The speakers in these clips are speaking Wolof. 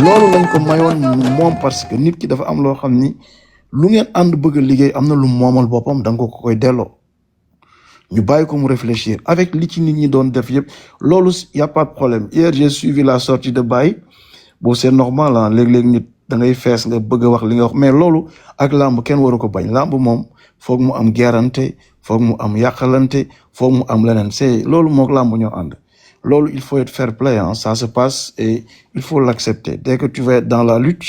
loolu lañ ko mayoon moom parce que nit ki dafa am loo xam ni lu ngeen ànd bëgg a liggéey am na lu moomal boppam da nga ko koy delloo ñu bàyyi ko mu réfléchir avec li ci nit ñi doon def yëpp loolu y a pas de problème. Hier j'ai suivi la sortie de Baye bon c'est normal ah léeg-léeg nit da ngay fees nga bëgg a wax li nga wax mais loolu ak làmb kenn waru ko bañ làmb moom foog mu am gerante foog mu am yàqalante foog mu am leneen c'est loolu moog làmb ñoo ànd. Loolu, il faut être fair play, hein. Ça se passe et il faut l'accepter. Dès que tu vas être dans la lutte,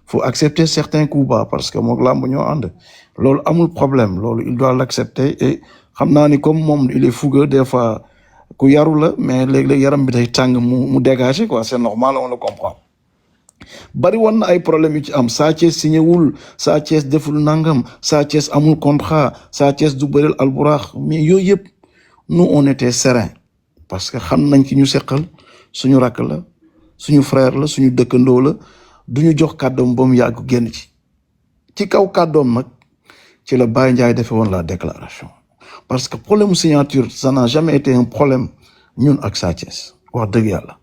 faut accepter certains coups bas parce que moog làmb ñoo ànd. Loolu amul problème, loolu il doit l'accepter et xam naa ni comme moom il est fougueux des fois ku yaru la mais léeg-léeg yaram bi day tàng mu dégager quoi, c'est normal, on le comprend. Bari woon na ay problème yu ci am Sa Thiès signé wul Sa Thiès deful nangam Sa Thiès amul contrat Sa Thiès du bëreel Alburax mais yooyu yëpp nous on était serein parce que xam nañ ki ñu seqal suñu rakk la suñu frère la suñu dëkkandoo la duñu jox kàddoom ba mu yàgg génn ci kaw kàddoom nag ci la Baye Ndiaye defee woon la déclaration parce que problème mu signature ça n'a jamais été un problème ñun ak Sa Thiès wax dëgg yàlla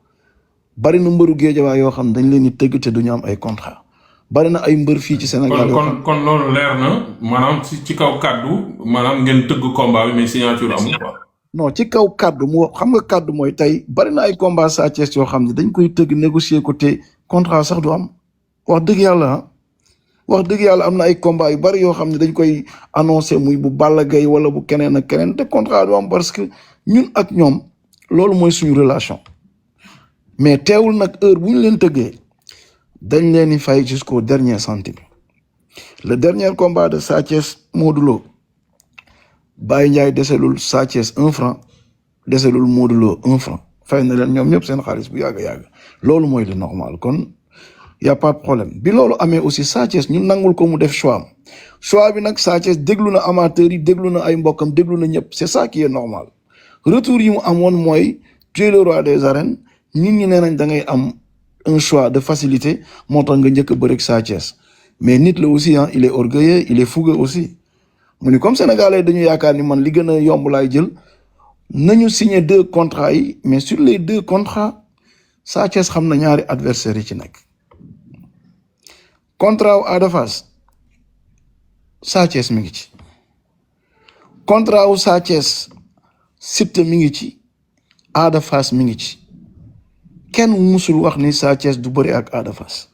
bari na mbëru Géejawaay yoo xam dañ leen di tëgg te duñu am ay contrat bari na ay mbër fii ci Sénégal kon loolu leer na maanaam ci kaw kàddu maanaam ngeen tëgg combat bi mais signature amul quoi. non ci kaw kàddu mu xam nga kàddu mooy tey bari na ay combat Sa Thiès yoo xam ne dañ koy tëgg négocier ko te contrat sax du am wax dëgg yàlla wax dëgg yàlla am na ay combat yu bari yoo xam ne dañ koy annoncé muy bu Balla Gaye wala bu keneen ak keneen te contrat du am parce que ñun ak ñoom loolu mooy suñu relation mais teewul nag heure bu ñu leen tëggee dañ leen di fay jusqu'au dernier centime le dernier combat de Sa Thiès Modou Lo Baye Ndiaye deselul Sa Thiès 1 franc deselul Modou Lo 1 franc fay na leen ñoom ñëpp seen xaalis bu yàgg loolu mooy le normal kon y a pas de problème bi loolu amee aussi Sa Thiès ñun nangul ko mu def choix bi nag Sa Thiès déglu na amateurs yi déglu na ay mbokkam déglu na ñëpp c'est ça qui est normal retour yi mu amoon mooy tu es le roi des arènes nit ñi nee nañ da ngay am un choix de facilité moo tax nga njëkk a bëre ak Sa Thiès mais nit la aussi ah il est orgueilleux il est fougueux aussi mu ni comme sénégalais dañu yaakaar ni man li gën a yomb laay jël nañu signé 2 contrats yi mais sur les 2 contrats Sa Thiès xam na ñaari adversaires yi ci nekk contrat wu Ada Fass Sa Thiès mi ngi ci contrat wu Sa Thiès Siteu mi ngi ci Ada Fass mi ngi ci kenn musul wax ni Sa Thiès du bëri ak Ada Fass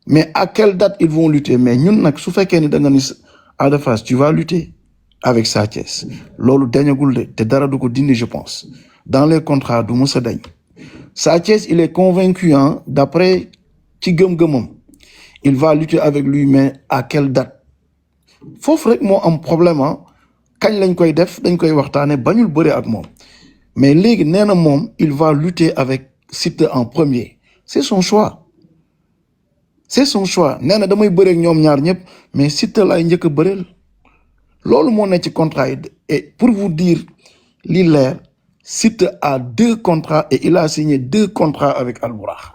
mais à quelle date ils vont lutter mais ñun nag su fekkee ni da nga ni Ada Fass tu vas lutter avec Sa Thiès loolu dañagul de te dara du ko dindi je pense dans les contrats du mës a dañ Sa Thiès il est convaincu hein d'après ci gëm-gëmam il va lutter avec lui mais à quelle date foofu rek moo am problème ah kañ lañ koy def dañ koy waxtaane bañul bëri ak moom mais léegi nee na moom il va lutter avec Siteu en premier c'est son choix nee na damay bëreek ñoom ñaar ñëpp mais Siteu laay njëkk a bëreel loolu moo nekk ci contrat yi et pour vous dire li leer Siteu a 2 contrats et il a signé 2 contrats avec Alburax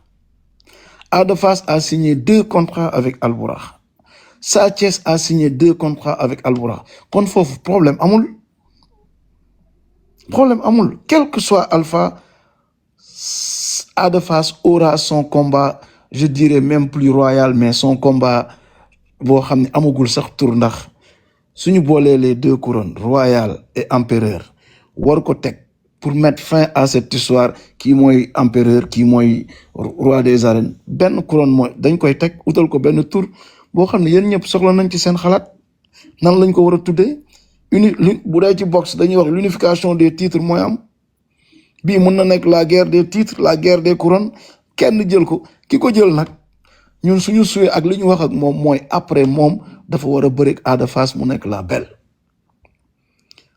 Ada Fass a signé 2 contrats avec Alburax Sa Thiès a signé 2 contrats avec Alburax kon foofu problème amul quel que soit Alpha Ada Fass aura son combat je dirais même plus royal mais son combat boo xam ne amagul sax tur ndax suñu boolee les deux couronnes royal et empereur war ko teg pour mettre fin à cette histoire kii mooy empereur kii mooy roi des arènes benn couronne mooy dañ koy teg utal ko benn tur boo xam ne yéen ñëpp soxla nañ ci seen xalaat nan lañ ko war a tuddee bu dee ci boxe dañuy wax l'unification des titres mooy am bii mën na nekk la guerre des titres la guerre des couronnes kenn jël ko ki ko jël nag ñun suñu suwee ak li ñu wax ak moom mooy après moom dafa war a bëri ak Ada Fass mu nekk la belle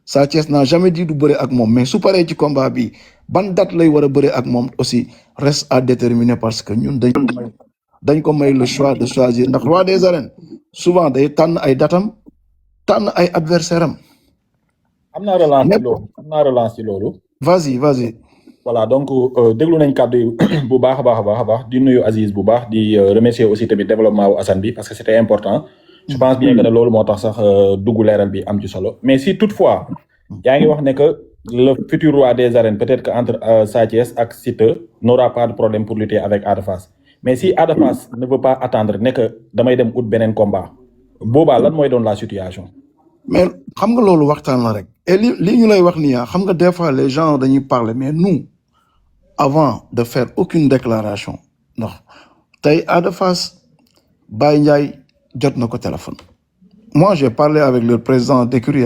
Sa Thiès n'a jamais dit du bëri ak moom mais su paree ci combat bi ban date lay war a bëri ak moom aussi reste à déterminer parce que ñun dañ ko may le choix de choisir ndax roi des arènes souvent day tànn ay datam tànn ay adversaire am. am naa relance ci loolu. vas-y. voilà donc déglu nañ kàddu yi bu baax a baax di nuyu Aziz bu baax di remercier aussi tamit développement wu Assane bi parce que c'était important. je pense bien que ne loolu moo tax sax dugg leeral bi am ci solo mais si toutefois yaa ngi wax ne que le futur roi des arènes peut-être que entre Sa Thiès ak Siteu n'aura pas de problème pour lutter avec Ada Fass mais si Ada Fass ne veut pas attendre ne que damay dem ut beneen combat boobaa lan mooy doon la situation. mais xam nga loolu waxtaan la rek et li ñu lay wax nii xam nga des fois les gens dañuy parler mais nous avant de faire aucune déclaration ndax tey Ada Fass Baye Ndiaye jot na ko téléphone. Moi j'ai parlé avec le président d'écurie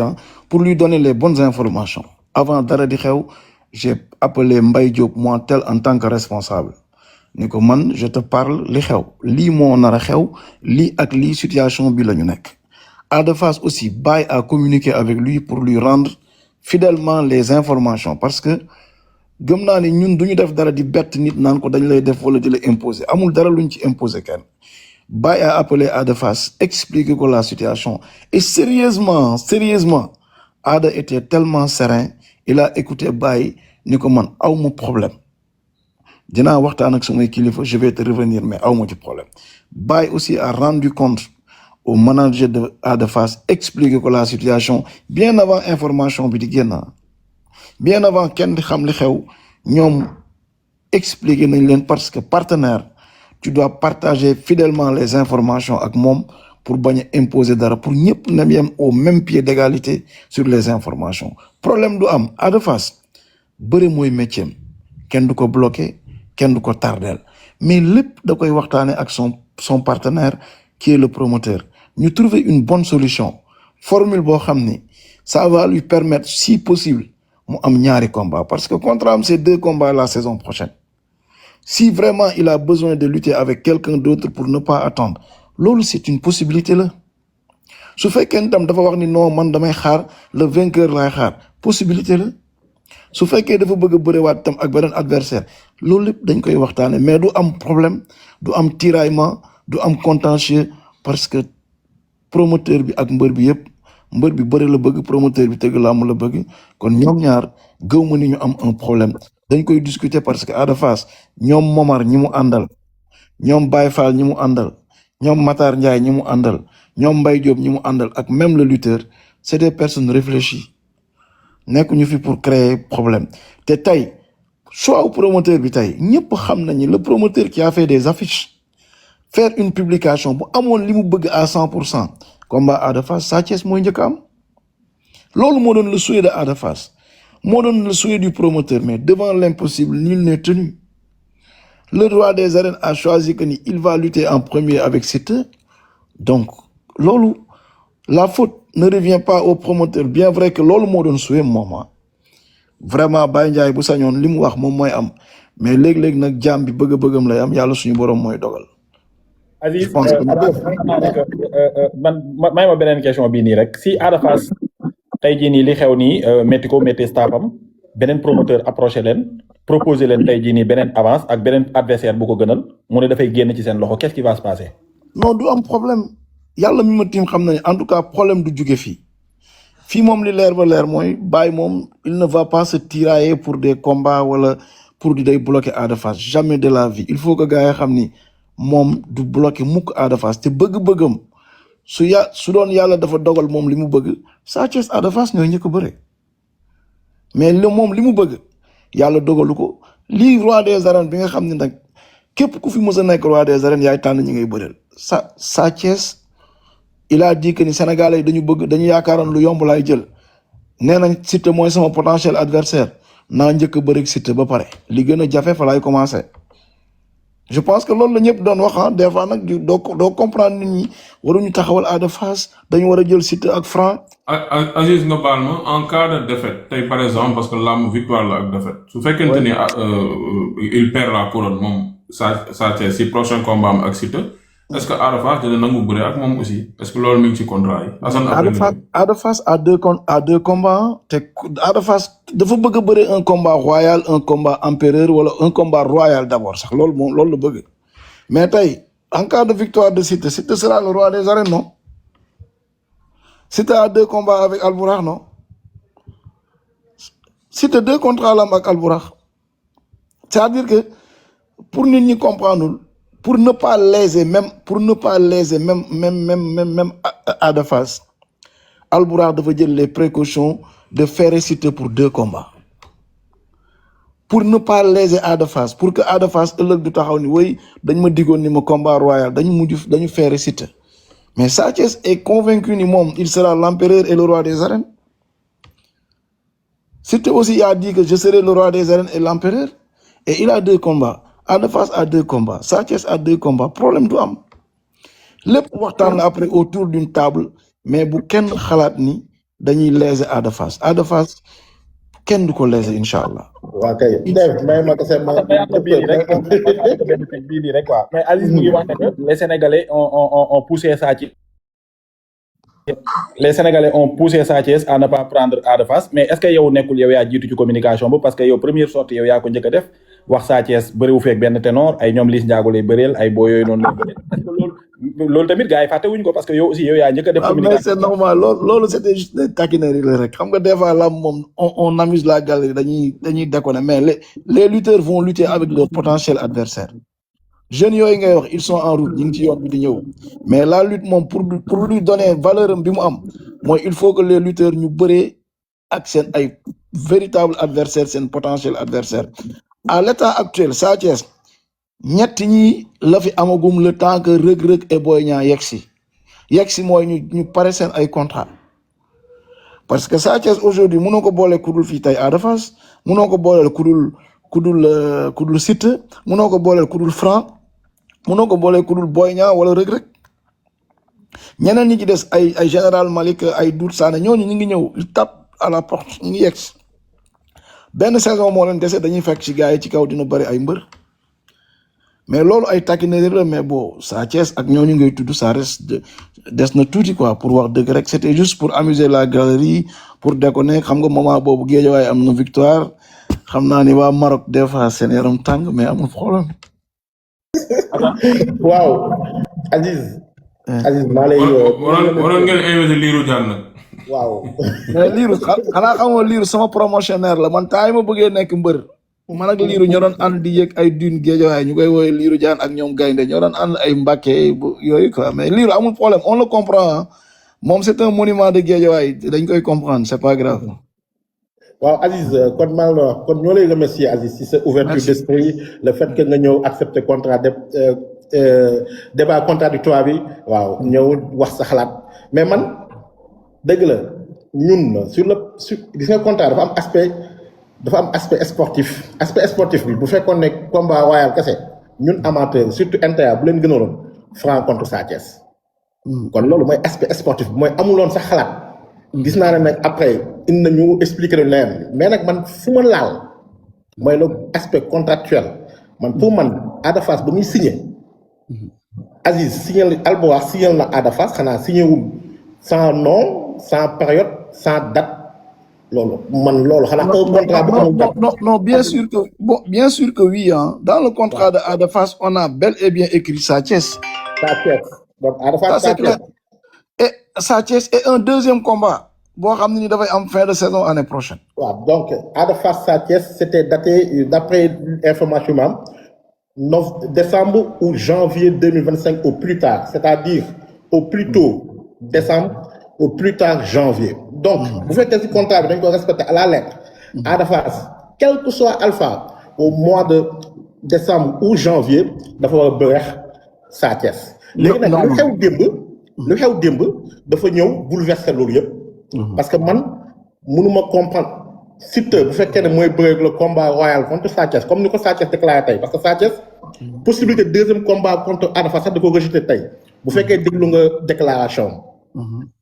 pour lui donner les bonnes informations avant dara di xew j'ai appelé Mbaye Diop moi tel en tant que responsable ni ko man je te parle li xew lii moo nar a xew lii ak lii situation bi la ñu nekk. Ada Fass aussi Baye a communiqué avec lui pour lui rendre fidèlement les informations parce que gëm naa ne ñun duñu def dara di bett nit naan ko dañ lay def wala di la imposer amul dara luñ ci imposer kenn. Baye a appelé Ada Fass expliquer ko la situation et sérieusement Ada était tellement serein il a écouté Baye ni ko man aw ma problème dinaa waxtaan ak samay kilifa je vais te revenir mais aw ma ci problème. Baye aussi a rendu compte au manager de Ada Fass expliquer ko la situation bien avant information bi di génn bien avant kenn di xam li xew ñoom expliquer nañ leen parce que partenaire tu dois partager fidèlement les informations ak moom pour bañ a imposer dara pour ñëpp na yem au même pied d'égalité sur les informations problème du am Ada Fass bëri mooy métier kenn du ko bloqué kenn du ko tardel mais lépp da koy waxtaane ak son partenaire qui est le promoteur ñu trouver une bonne solution formule boo xam ni ça va lui permettre si possible mu am ñaari combat parce que contrat am c'est 2 combats la saison prochaine si vraiment il a besoin de lutter avec quelqu'un d'autre pour ne pas attendre loolu c'est une possibilité la su fekkee tam dafa wax ni non man damay xaar le vainqueur lay xaar possibilité la su fekkee dafa bëgg a bëriwaat tam ak beneen adversaire loolu lépp dañ koy waxtaane mais du am problème du am tiraillement du am contentieux parce que promoteur bi ak mbër bi yëpp mbër bi bëri la bëgg promoteur bi tëgg làmb la bëgg kon ñoom ñaar gëw ma ni ñu am un problème dañ koy discuter parce que Ada Fass ñoom Momar ñi mu àndal ñoom Baye Fall ñi mu àndal ñoom Matar Ndiaye ñi mu àndal ñoom Mbaye Diop ñi mu àndal ak même le lutteur c'est des personnes réfléchies nekkuñu fi pour créer problème te tey choix promoteur bi tey ñëpp xam nañu le promoteur qui a fait des affiches faire une publication bu amoon li mu bëgg à 100% combat Ada Fass Sa Thiès mooy njëkk am loolu moo doon le souhait de Ada Fass moo doon le souhait du promoteur mais devant l'impossible nul n'est tenu le roi des arènes a choisi que ni il va lutter en premier avec Siteu donc loolu la faute ne revient pas au promoteur bien vrai que loolu moo doon souhait moom vraiment Baye Ndiaye bu sañoon li mu wax moom mooy am mais léeg-léeg nag jaam bi bëgg-bëggam lay am yàlla suñu borom mooy dogal. Aziz man may ma beneen question bii nii rek si Ada Fass tey jii nii li xew nii métti staffam beneen promoteur approché leen proposé leen tey jii nii beneen avance ak beneen adversaire bu ko gënal mu ne dafay génn ci seen loxo qu'est-ce qui va se passer. non du am problème yàlla mi ma tiim xam na ne en tout cas problème du jóge fii moom li leer ba leer mooy Baye moom il ne va pas se tirailler pour des combats wala pour di day bloquer Ada Fass jamais de la vie il faut que gars yi xam ni moom du bloquer mukk Ada Fass te bëgg-bëggam su doon yàlla dafa dogal moom li mu bëgg Sa Thiès Ada Fass ñooy njëkk a bëre mais moom li mu bëgg yàlla dogalu ko lii roi des arènes bi nga xam ne nag képp ku fi mës a nekk roi des arènes yaay tànn ñi ngay bëreel Sa Thiès il a dit que ni Sénégalais yi dañu yaakaaroon lu yomb laay jël nee nañ Siteu mooy sama potentiel adversaire naa njëkk a bëri Siteu ba pare li gën a jafe fa laay commencé. je pense que loolu la ñëpp doon wax ah des fois nag doo comprendre nit ñi waruñu taxawal Ada Fass dañu war a jël Siteu ak Franc. Aziz nga baal ma en cas de défaite tey par exemple parce que làmb victoire la ak défaite su fekkente ni il perd la couronne moom sa si prochain combat am ak Siteu est-ce que Ada Fass dina nangu bëre ak moom aussi est-ce que loolu mi ngi ci contrat yi. Ada Fass a deux combats te Ada Fass dafa bëgg a bëre un combat royal un combat empereur wala un combat royal d'abord sax loolu la bëgg mais tey en cas de victoire de Siteu sera le roi des arènes non Siteu a 2 combats avec Albourakh non Siteu 2 contrats la am ak Albourakh c'est-à-dire que pour nit ñi comprendre pour ne pas léser même Ada Fass Albourakh dafa jël les précautions de faire Siteu pour 2 combats pour ne pas léser Ada Fass pour que Ada Fass ëllëg du taxaw ni way dañ ma diggoon ni ma combat royal dañu faire Siteu mais Sa Thiès est convaincu ni moom il sera l'empereur et le roi des arènes Siteu aussi a dit que je serai le roi des arènes et l'empereur et il a 2 combats Ada Fass a 2 combats Sa Thiès a 2 combats problème du am lépp waxtaan la après autour d'une table mais bu kenn xalaat ni dañuy léser Ada Fass kenn du ko léser incha allah. waa kay may ma kese ma bii nii rek quoi mais Aziz mu ngi wax ne que les Sénégalais ont poussé Sa Thiès Sa Thiès à ne pas prendre Ada Fass mais est-ce que yow nekkul yow yaa jiitu ci communication ba parce que yow première sortie yow yaa ko njëkk a def wax Sa Thiès bëriwu feek benn ténor ay ñoom Liss Ndiago lay bëreel ay boo yooyu noonu lay bëreel parce que loolu tamit gars yi fàtte wuñ ko parce que yow aussi yow yaa njëkk a def communication. mais c'est normal loolu c'était juste des taquineries la rek xam nga des fois là moom on amuse la galerie dañuy déconner mais les lutteurs vont lutter avec leur potentiel adversaire jeunes yooyu ngay wax ils sont en route ñu ngi ci yoon bi di ñëw mais la lutte moom pour lui donner valeur am bi mu am mooy il faut que les lutteurs ñu bëree ak seen ay véritable adversaire seen potentiel adversaire à l'état actuel Sa Thiès ñett ñi la fi amagum le temps que Reug Reug et Boy Niang yegsi mooy ñu pare seen ay contrat parce que Sa Thiès aujourd'hui mënoo ko boole kudul fii tey Ada Fass mënoo ko booleel kudul Siteu mënoo ko booleel kudul Franc mënoo ko booleel kudul Boy Niang wala Reug Reug ñeneen ñi ci des ay général Malick ay Doudou Sané ñooñu ñu ngi ñëw ils tapent à la porte ñu ngi yegsi benn saison moo leen dese dañuy fekk ci gars yi ci kaw dina bëri ay mbër mais loolu ay taquinerie la mais bon Sa Thiès ak ñooñu ngay tudd ça reste des na tuuti quoi pour wax dëgg rek c'était juste pour amuser la galerie pour déconner xam nga moment boobu Guédiawaye am na victoire xam naa ni waa Maroc des fois seen yaram tàng mais amul problème. waaw Aziz maa lay. waroon ngeen invité Lirou Diane nag. waaw. mais Lirou xanaa xamoo Lirou sama promotionnaire la man temps yi ma bëggee nekk mbër. man ak Lirou ñoo doon ànd di yëg ay dune Guédiawaye ñu koy woowee Lirou Diane ak ñoom Gaynde ñoo doon ànd ay Mbacké yooyu quoi mais Lirou amul problème on le comprend moom c'est un monument de Guédiawaye dañ koy comprendre c'est pas grave. waaw Aziz kon maa ngi la wax kon ñoo lay remercier Aziz si sa ouverture d'esprit le fait que nga ñëw accepter débat contradictoire bi waaw ñëw wax sa xalaat mais man dëgg la ñun sur gis nga contrat dafa am aspect sportif bi bu fekkoon ne combat royal kese ñun amateur surtout NTA bu leen gënoon Franc contre Sa Thiès kon loolu mooy aspect sportif bi mooy amuloon sax xalaat gis naa ne nag après indi nañu expliquer lu leer mais nag man fu ma laal mooy le aspect contractuel man pour man Ada Fass ba muy signé Aziz signé Albourakh signé na Ada Fass xanaa signé wul sans nom sans période sans date loolu xanaa un contrat bu amul non bien sûr que oui hein dans le contrat de Ada Fass on a bel et bien écrit Sa Thiès. donc Ada Fass Sa Thiès et Sa Thiès est un deuxième combat boo xam ne ni dafay am fin de saison année prochaine. waaw donc Ada Fass Sa Thiès c'était daté d'après information am décembre ou janvier 2025 au plus tard c'est-à-dire au plus tôt décembre au plus tard janvier donc bu fekkee ci contrat bi dañ ko respecter à la lettre Ada Fass quel que soit alpha au mois de décembre ou janvier dafa war a bëreex Sa Thiès léegi nag lu xew démb lu xew démb dafa ñëw bouleverser loolu yëpp. parce que man mënuma comprendre Siteu bu fekkee ne mooy bëre le combat royal contre Sa Thiès comme ni ko Sa Thiès déclaré tey parce que Sa Thiès possibilité deuxième combat contre Ada Fass sax da ko rejeté tey bu fekkee déglu nga déclaration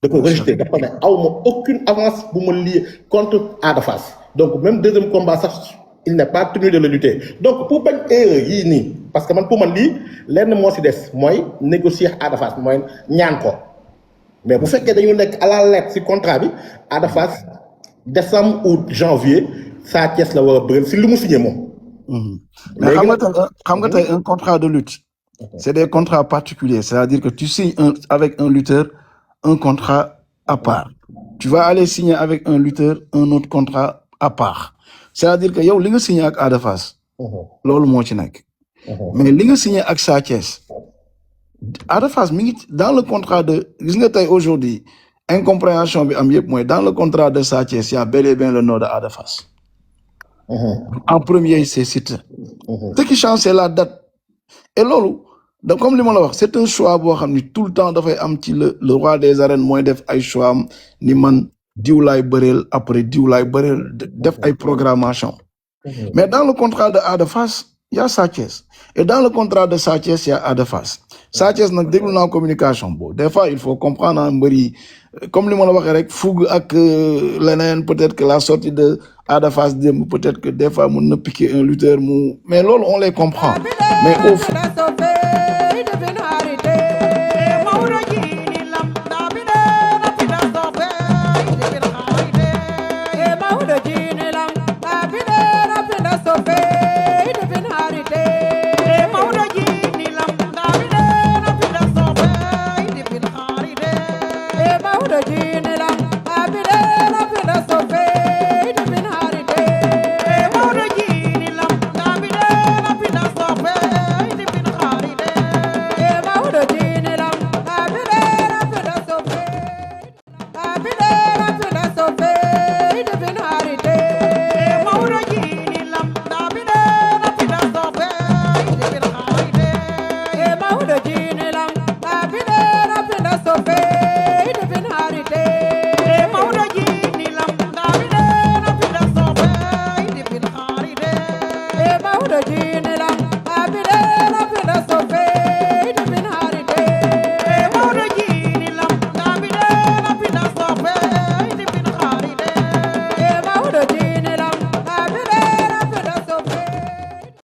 da ko rejeté dafa ne aw ma aucune avance bu ma lié contre Ada Fass donc même deuxième combat sax il n'est pas tenu de le lutter donc pour bañ erreur yii nii parce que man pour man lii lenn moo si des mooy négocier Ada Fass mooy ñaan ko mais bu fekkee dañu nekk à la lettre si contrat bi Ada Fass décembre ou janvier Sa Thiès la war a bëri si li mu signé moom. mais xam nga tey un contrat de lutte. c'est des contrats particuliers c'est-à-dire que tu signes avec un lutteur un contrat à part. tu vas aller signer avec un lutteur un autre contrat à part c'est-à-dire que yow li nga signé ak Ada Fass. loolu moo ci nekk. mais li nga signé ak Sa Thiès. Ada Fass mi ngi dans le contrat de gis nga tey aujourd'hui incompréhension bi am yëpp mooy dans le contrat de Sa Thiès y a bel et bien le nom de Ada Fass. En premier c'est Siteu. Ce qui change c'est la date. Et loolu donc comme li ma la wax c'est un choix boo xam ni tout le temps dafay am ci le roi des arènes mooy def ay choix am ni man diw laay bëreel après diw laay bëreel def ay programmation. Mais dans le contrat de Ada Fass y a Sa Thiès et dans le contrat de Sa Thiès y a Ada Fass. Sa Thiès nag déglu naa communication boobu des fois il faut comprendre mbër yi comme li ma la waxee rek fougue ak leneen peut-être que la sortie de Ada Fass démb peut-être que des fois mun na piquer un lutteur mu mais loolu on les comprend mais au fond Gina